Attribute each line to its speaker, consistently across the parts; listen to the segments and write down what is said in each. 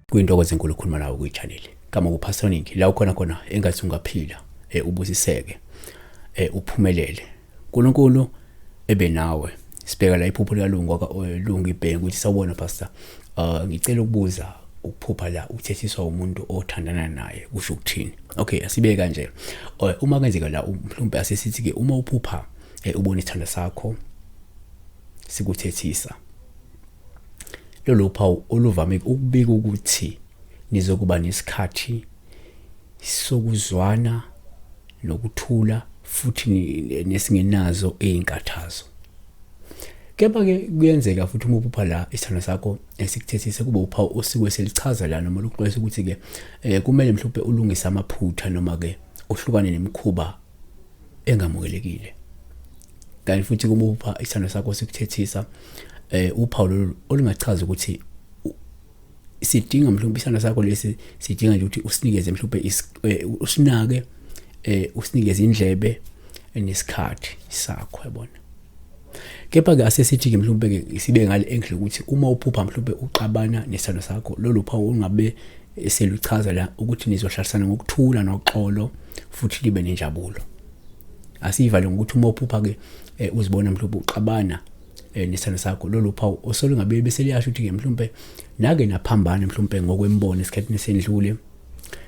Speaker 1: Kuyintokozo enkulu ukukhuluma nawe kwi-channel kama kuPastoning la ukhona khona engathi ungaphila ubusiseke uphumelele uNkulunkulu ebe nawe. Sibheka la iphupho likaLungu Lungu ibheke ukuthi sawubona pastor, ngicela ukubuza ukuphupha la uthethiswa umuntu othandana naye kusho ukuthini? Okay, asibe kanje. Uma kwenzeka la mhlawumbe asesithi ke uma uphupha ubona isithando sakho sikuthethisa, lolu phawu oluvame ukubika ukuthi nizokuba nesikhathi sokuzwana nokuthula futhi nesingenazo izinkathazo. Kepha-ke kuyenzeka futhi uma uphupha la isithando sakho esikuthethise kube uphawu osuke selichaza la noma luxwayisa ukuthi-ke kumele mhlawumbe ulungise amaphutha noma-ke uhlukane nemikhuba engamukelekile. Kanti futhi uma uphupha isithando sakho sikuthethisa uphawu lolu olungachaza ukuthi sidinga mhlawumbe isithando sakho lesi sidinga nje ukuthi usinikeze mhlawumbe usinake, usinikeze indlebe nesikhathi sakho, yabona. Kepha-ke asesithi-ke mhlawumbe-ke sibe ngale angle ukuthi uma uphupha mhlawumbe uxabana nesithando sakho, lolu phawu ungabe seluchaza la ukuthi nizohlalisana ngokuthula noxolo futhi libe nenjabulo. Asiyivale ngokuthi uma uphupha-ke uzibona mhlawumbe uxabana nesithando sakho, lolu phawu osolungabe bese liyasho ukuthi-ke mhlawumbe nake naphambana mhlawumbe ngokwembono esikhathini esendlule,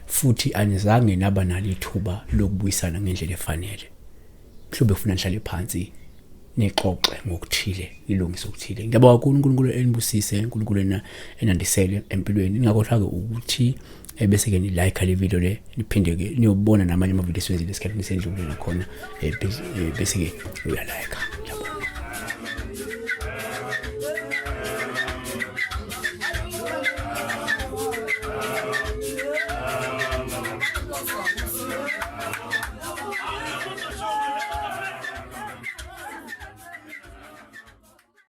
Speaker 1: futhi anizange naba nalo ithuba lokubuyisana ngendlela efanele. Mhlawumbe kufuna nihlale phansi nixoxe ngokuthile, nilungise okuthile. Ngiyabonga kakhulu, uNkulunkulu enibusise, uNkulunkulu enandisele empilweni. Ningakhohlwa-ke ukuthi bese-ke ni-like le video le, niphinde-ke niyobona namanye amavidiyo esiwenzile esikhathini esendlule nakhona, bese-ke uyalike. Ngiyabonga.